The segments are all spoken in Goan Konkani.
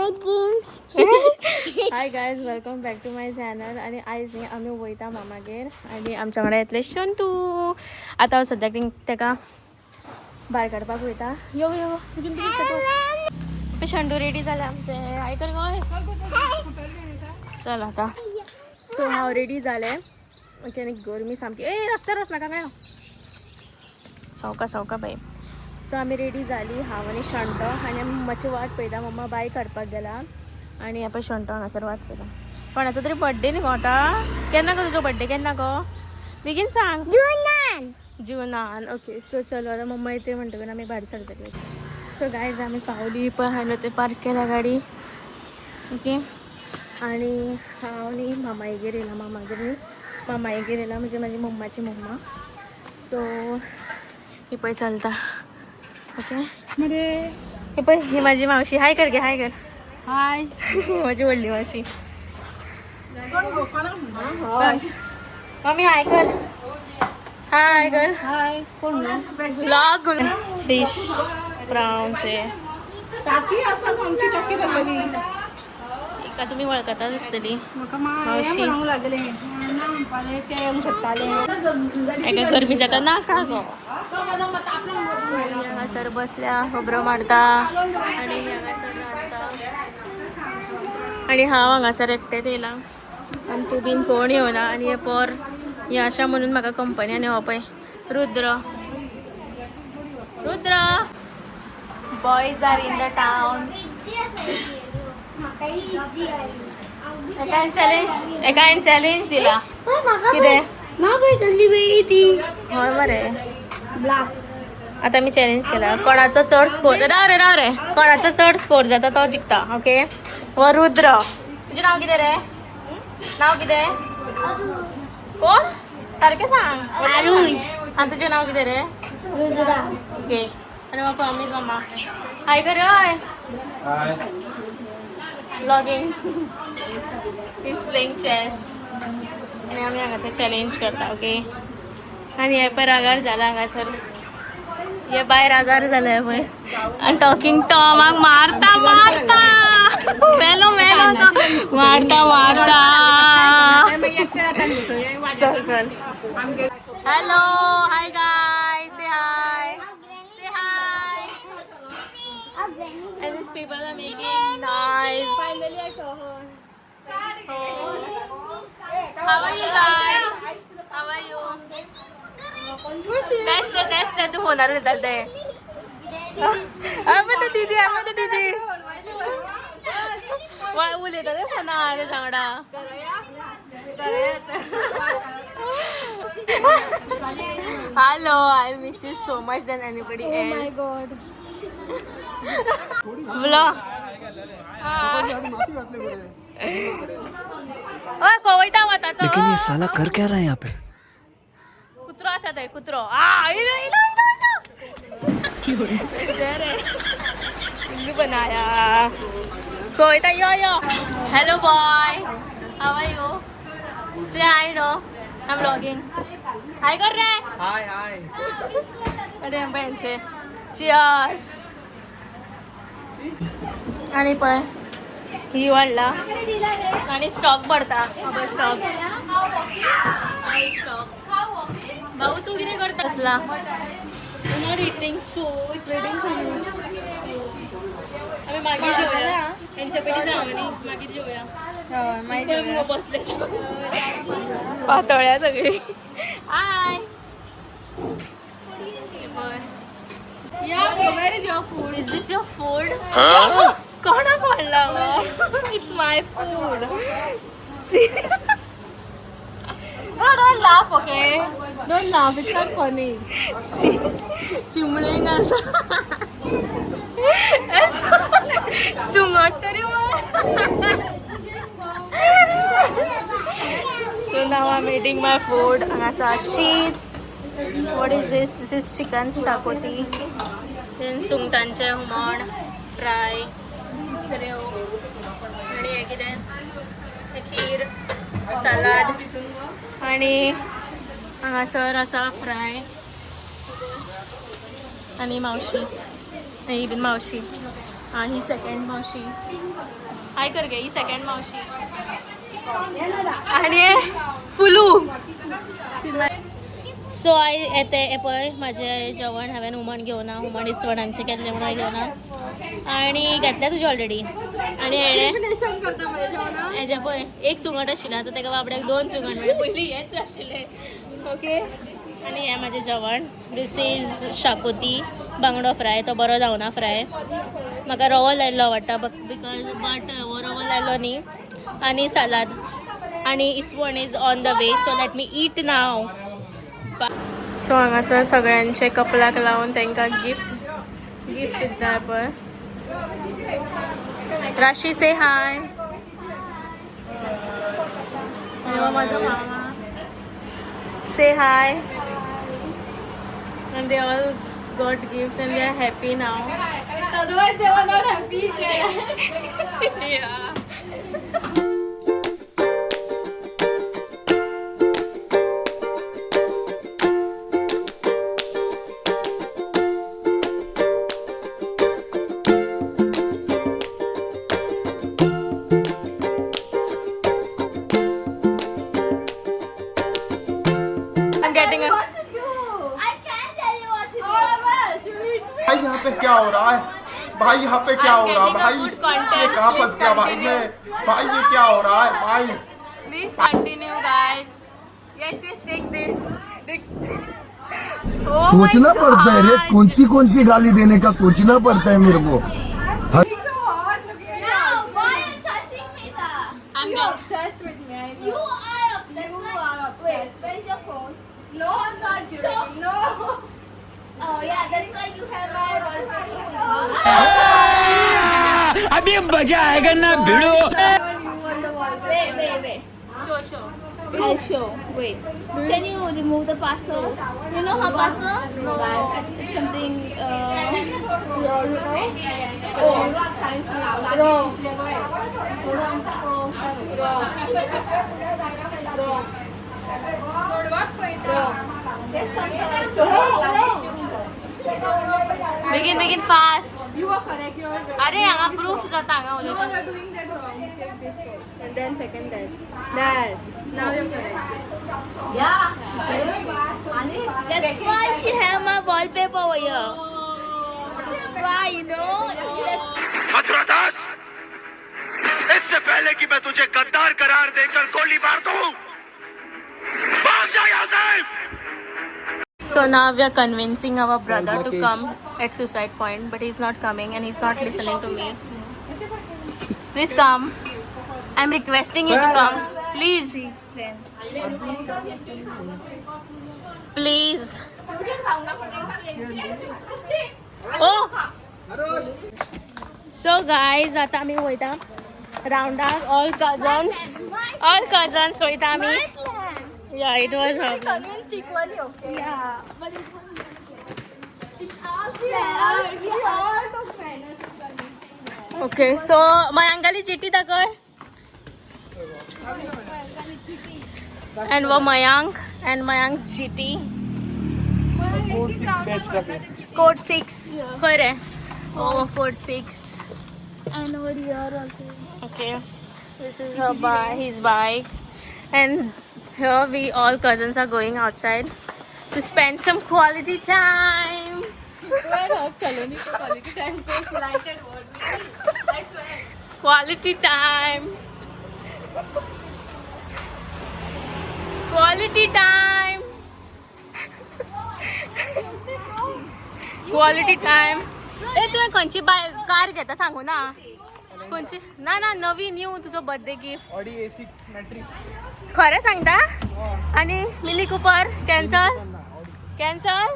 Hi James. Hi guys, welcome back to my channel. आनी आयज न्ही आमी वयता मामागेर आनी आमच्या वांगडा येतलें शंतू. आतां हांव सद्याक तेका भायर काडपाक वयता. यो यो, बेगीन बेगीन शंतू. शंटू रेडी जालें आमचें. हाय कर गो. चल आतां. सो हांव रेडी जालें. ओके. आनी गरमी सामकी. ए, रस्त्यार वचनाका, मेळो सवका सवका बाई. सो आमी रेडी जाली, हांव आनी शंटो, आनी आमी मम्माची वाट पळयता. मम्मा बायक काडपाक गेला आनी हे पळय, शंटो हांगासर वाट पळयता. कोणाचो तरी बड्डे न्ही गो आतां. केन्ना गो तुजो बड्डे? केन्ना गो? बेगीन सांग. जुनान. जुनान. ओके, सो चलो, आतां मम्मा येते म्हणटकूच आमी भायर सरतले. सो गायज, आमी पावली. पळय, हांवें ते पार्क केला गाडी. ओके. आणि हांव न्ही मामागेर येयला. मामागेर न्ही, मामागेर येयला म्हणजे म्हाजी मम्माची मम्मा. सो ही पळय चलता. ओके. ही पळय, ही माझी मावशी. हाय कर गे, हाय कर. हाय. माझी व्हडली मावशी. मम्मी, हाय कर, हाय कर. हाय. कोण? ब्लॉग. फिश प्राऊनचे. टाकी आसा, आमची टाकी भरलेली. एका तुमी वळखता दिसतली. म्हाका मावशी. म्हणूंक लागले ना, म्हणपाले ते येवंक शकताले. एका गरमी जाता नाका गो. हांगासर बसल्या, खबरो मारता आणि हांगासर रांदता आणि हांव हांगासर एकटेंच येयलां आनी तूं बीन कोण येवना. आनी हे पोर हे आशा म्हणून म्हाका कंपनी. आनी हो पळय Rudra. Rudra, boys are in the town. एकान चॅलेंज, एकान चॅलेंज दिला. कितें? म्हाका कसली वेळी ती. हय मरे. ब्लॅक. आता मी चॅलेंज केला, कोणाचो चड स्कोर, राव रे, राव रे, कोणाचो चड स्कोर जाता तो जिखता. ओके. हो रुद्र, तुजें नांव कितें रे? नांव कितें? कोण? सारकें सांग. आरुष. आनी तुजें नांव कितें रे? रुद्रा. ओके. आनी म्हाका अमीत मामा. हाय कर. हय. हाय. Vlogging is playing chess. आनी आमी हांगासर चॅलेंज करता. ओके. आनी हे पळय, रागार जाला हांगासर. हे बाय रागार जाले पळय आनी टॉकिंग टॉमाक मारता मारता मेलो मेलो तो. मारता मारता. चल चल. Hello, hi guys, say hi, say hi. And these people are making noise. Finally I saw her. How are you guys? How are you? तेच ते, तेच ते. तू फोनार उलयताले ते. आमी तो दीदी, आमी तो दीदी उलयता ते फोनार तेच्या वांगडा. Hello, I miss you so much than anybody Oh my else. God. Vlog. ओय, खंय वताचो? लेकिन ये साला कर क्या रहा है यहाँ पे? कुत्रो आसा थंय, कुत्रो. आ, इलो इलो इलो इलो रे, उल्लू बनाया. खंय यो यो. Hello boy, how are you? Say hi. No, I am vlogging. हाय कर रे. हाय हाय. अरे आंब्यांचे चियर्स. आणि पळय, ही वाडला आणि स्टॉक भरता. Stock stock. भाऊ, तू कितें करता असला? Not eating food. आमी मागीर जेवया. हेंच्या पयलीं जावं न्ही, मागीर जेवया. पळय मुगो, बसले पातोळ्या सगळी. हाय. पळय. Yeah, where is your food? Is this your food? कोणाक वाडला हो? It's my food. No, don't laugh, okay? Don't laugh, it's not funny. चिमणेक आसा सुंगट तरी. So now I'm eating my food. हांगासर शीत. What is this? This is chicken xacuti. Then सुंगटांचें हुमण फ्राय, तिसऱ्यो. आनी हें कितें? हें खीर, सलाड. आनी हांगासर आसा फ्राय. आनी मावशी, ही बीन मावशी. हा ही सेकंड मावशी. हाय कर गे. ही सेकंड मावशी आणि फुलू. सो I येते हे पळय म्हाजें जेवण. हांवें हुमण घेवना, हुमण इसवणांचें केल्लें म्हणून घेवना आनी घेतलें तुजें ऑलरेडी. आनी हेणें हेजें पळय एक सुंगट आशिल्लें, आतां तेका बाबड्याक दोन सुंगट मेळ्ळें. पयलीं हेच आशिल्लें. ओके, आनी हें म्हाजें जेवण. This is शाकोती, बांगडो फ्राय. तो बरो जावना फ्राय. म्हाका रवो लायल्लो आवडटा because but हो रवो लायलो न्ही. आनी सालाद आनी इसवण is on the way, so let me eat now. So हांगासर सगळ्यांचे कपलाक लावन तांकां गिफ्ट गिफ्ट दिता पळय. राशी, से हाय. हो माझा मामा. से हाय. And they all got gifts and they are happy now. Otherwise they were not happy. Yeah. I'm getting a What to do? I can't tell you what to do. All of us. You need me. भाई, यहाँ पे क्या हो रहा है? भाई, यहाँ पे क्या I'm हो रहा है? getting a भाई, good content. ये कहाँ Please फंस गया भाई continue. मैं? भाई, ये क्या हो रहा है भाई? Please continue, guys. Yes, take this. This. Oh my सोचना पड़ता है रे, God. कौन सी गाली देने का सोचना पड़ता है मेरे को. It's so hot. Look at Now, why are you touching me that? I'm You're getting obsessed with me. I know. You are obsessed. You are obsessed. Wait, where's your phone? No, I'm not giving. Show. No. Oh yeah, that's why you have my wallpaper. अभी मजा आएगा ना भिड़ो. You on the wall. Wait, wait, wait. Show, show. I'll show. Wait. Can you remove the parcel? You know how parcel? No. It's something. Oh. Wrong. Wrong. Wrong. Wrong. Wrong. Begin, begin fast. You are correct. You are right. अरे हांगा प्रूफ जाता हांगा No, उलयता. you are doing that wrong. Take this first. And then second that. That. Now you're correct. That's why she have my wallpaper over here. That's why you know. That's Mathura Das, इससे पहले कि मैं तुझे गद्दार करार देकर गोली मार दूं, भाग जा यहाँ से. So now we are convincing our brother to come at suicide point, but he's not coming and he's not listening to me. Please come. I'm requesting you to come. Please. Please. Oh. So guys, आता आमी वयता राउंडाक. All cousins वयता आमी. Yeah, it was her plan. Convinced equally, okay? Yeah, but it was. It's our Yeah, plan. we all took manners to convince. Okay, so मयांकाली चिटी दाखय. And वो Mayank and Mayank GT. Code 6 खंय रे? Oh, code 6. And over here also. Okay, this is her bike, his bike, and here we all cousins are going outside to spend some quality time. Where her Saloni ko quality time ko united word. I swear. Quality time. Quality time. Quality time. ए, तुवें खंयची बाय कार घेता सांगू ना? खंयची? ना ना, नवी न्यू तुजो birthday gift. Audi A6 Matrix. खरें सांगता? आनी मिनी कुपर कॅन्सल कॅन्सल.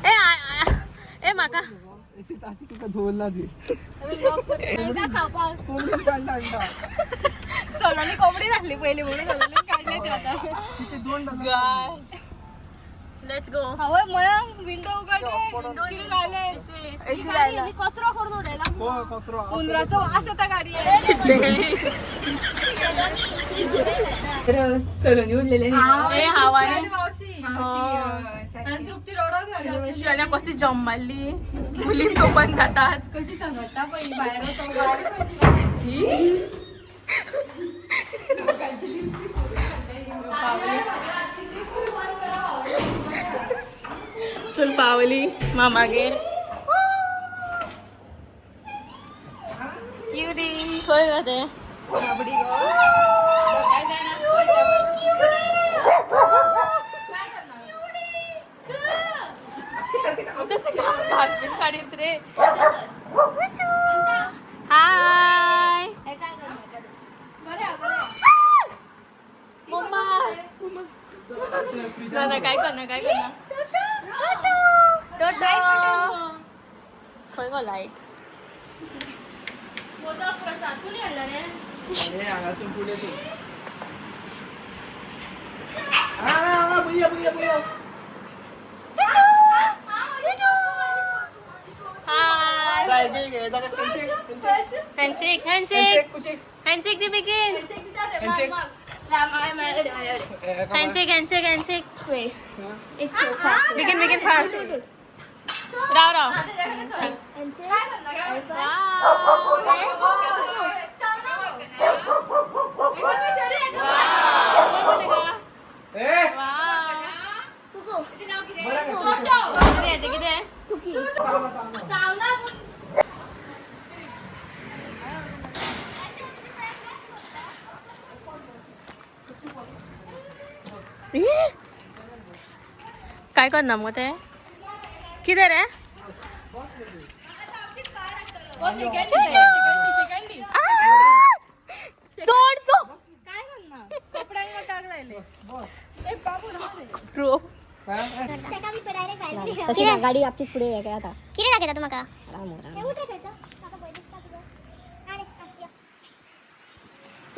ए ए, म्हाका खावपाक सलोनी कोंबडी घातली पयली म्हणून सलोनी काडले ते आता. Guys, Let's go. हवय मयंक विंडो उघडले, कितें जालें? एसी लायला. कचरो करून उडयला, उंदराचो वास येता गाडयेक. चलून उरलेले. ए, हावाने. मावशी आणि तृप्ती रडोंक लागली. शिवाय कसली जम मारली, पुलीस ओपन जातात. कशी सांगता पळय, भायर वचो, भायर वचो. चल पावली मामागेर. क्युटी, खंय गा तें? घास बीन काडीत रे. हाय. बरें बरें. मम्मा, ना ना, काय करना, काय करना. टोटो, खंय गो लायट? मोदक प्रसाद कोणी हाडला रे? हाय. हँडशेक, हँडशेक, हँडशेक दी बेगीन. Handshake, handshake, handshake. Wait. It's so fast. बेगीन बेगीन, fast. Rao Rao. And say, wow. Cuckoo. हेचें कितें? Cookie. ए? काय करना मगो ते? कितें रे? सोड सोड. काय करणार, कपड्यांक टाक लायले. ब्रो. कितें गाडी आपली फुडें हे काय आता. कितें दाखयता तूं म्हाका?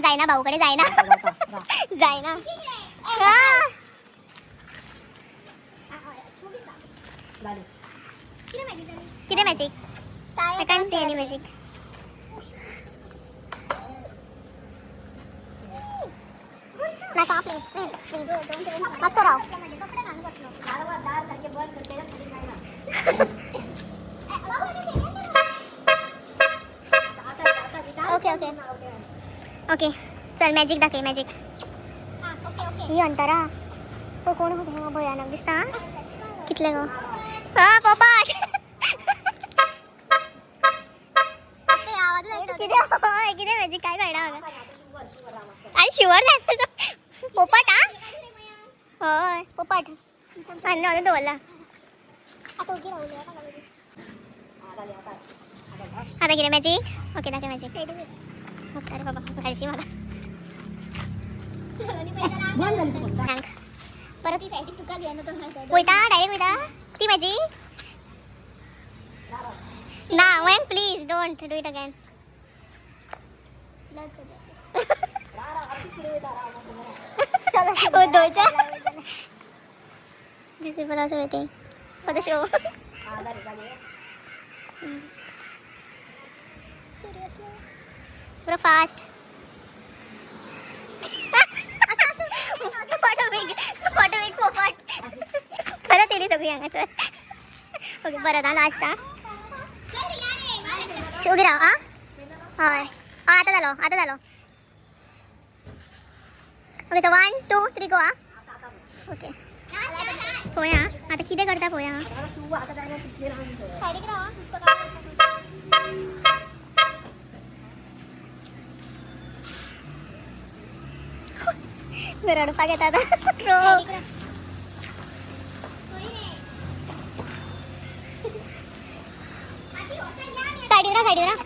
जायना भाऊ कडे, जायना, जायना. हा. कितें magic? I can't see any magic. नाका, प्लीज प्लीज प्लीज, मातसो राव. ओके ओके ओके, चल मॅजिक दाखय, मॅजिक. ही अंतरा पळय, कोण हो, भयानक दिसता हा? कितले गो? हा पोपट. कितें हय, कितें मॅजिक काय कळना म्हाका. आनी शुवर जाता पोपट. हा हय, पोपट आनी हांवें दवरला. आतां कितें मॅजीक? ओके, दाखय मॅजीक. अरे बाबा, घालशी म्हाका. सांग. परत वयता, डायरेक्ट वयता ती मॅजीक ना. When please don't do it again. Oh, दोनचा. These people also waiting for the show. Seriously? Bro, fast. Photo big, photo big, पोपट. परत येयली सगळी हांगासर. ओके, परत हा लास्ट हा. ओगी राव. हा हय, हय, आतां जालो, आतां जालो. Okay, so 1 2 3 go. हा ओके, पळोवया आतां कितें करता पळोवया. रडपाक येता आतां. ब्रो, सायडीक राव, सायडीक राव.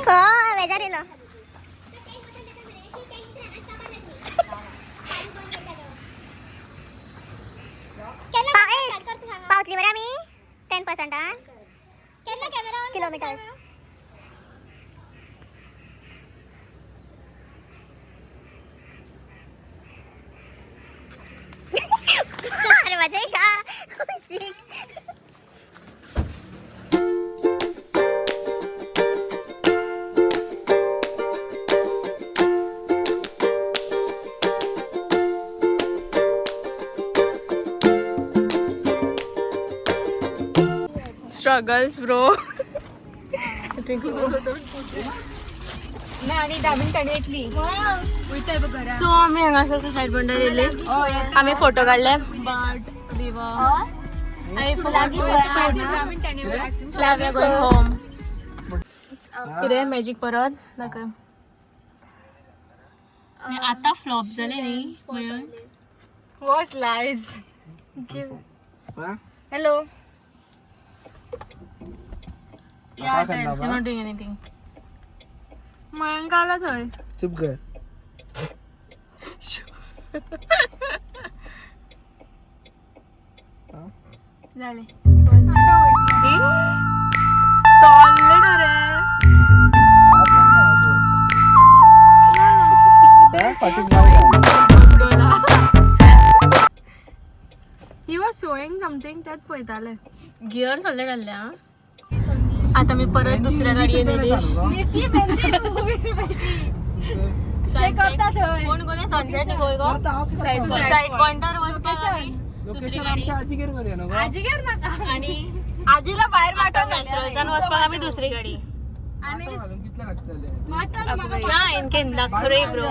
हय, बेजार येयलो. पावतली मरे आमी 10%. किलोमिटर्स. Magic. Struggles bro. ना आनी 10 मिनटांनी येतली. वयताय बघ घरा. सो आमी हांगासर सुसायड पॉयंटार येयले, आमी फोटो काडले, but we I forgot to shoot. 10 मिनटांनी. So we are going home. कितें मॅजीक परत दाखय. आनी आतां फ्लॉप जाले न्ही म्हणून. What lies? Hello. You're not doing anything. Mayank आला थंय. चुप गए. जालें. आता वयतले. सॉलिड रे. He was showing something, त्यात पळयताले. गियर सॉलिड आहले. हा, आता मी परत दुसऱ्या गाडयेन येयली. मेथी मेहंदी 20 रुपयाची. ते करता थंय. कोण कोण सनसेट गोय गो सुसायड पॉयंटार वचपाक आमी दुसरी गाडी. आजीगेर नाका. आणि आजीला भायर आता वाटोवंक. नॅचरलसान वचपाक आमी दुसरी गाडी. म्हाका ना इनके नखरे ब्रो,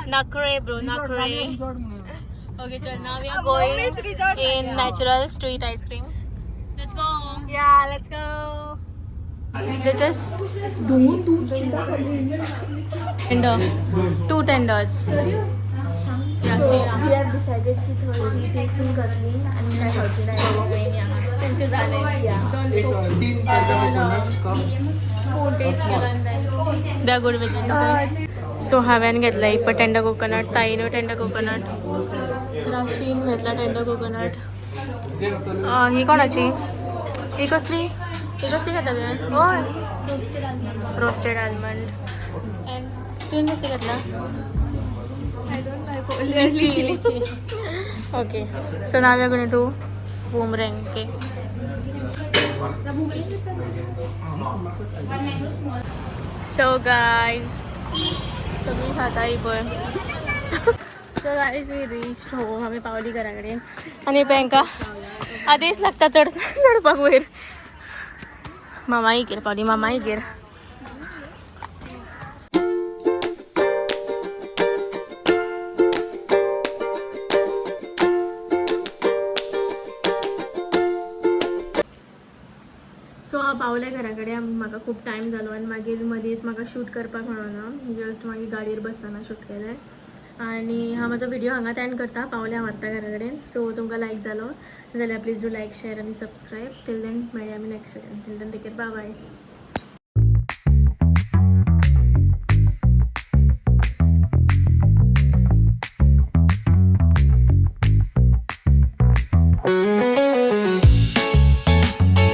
नखरे ब्रो, नखरे. ओके, चल, now we are going in Natural Street ice cream. Let's go. Yeah, let's go. They just tender, two tenders. Yeah, see. We have decided की थंय टेस्टिंग करतली आनी काय खावची ना. त्यांचे झाले दोन स्पून टेस्ट केला. They are good with. So हांवें घेतला एक टेंडर कोकोनट, ताईनो टेंडर कोकोनट, राशीन घेतला टेंडर कोकोनट. ही कोणाची? ही कसली? ही कसली घेतला तुवें? हय, रोस्टेड आल्मंड. अँड तुवें कसली घेतला? लिची, लिची. Okay, so now we are going to Boomerang. Okay, so guys, सगळी खाता ही पळय. So guys, we reach home. आमी पावली घरा कडेन आनी बँका आदेश लागता चड चडपाक वयर. मामाईगेर पावली, मामाईगेर. सो हांव पावलें घरा कडेन. म्हाका खूब टायम जालो आनी मागीर मदींच म्हाका शूट करपाक मेळना. जस्ट मागीर गाडयेर बसतना शूट केलें आनी हांव म्हाजो व्हिडिओ हांगात एंड करता. पावलें हांव आत्तां घरा कडेन. सो तुमकां लायक जालो जाल्यार प्लीज do like, share आनी सबस्क्रायब. टील then मेळया आमी next video. Till then, take care, bye bye.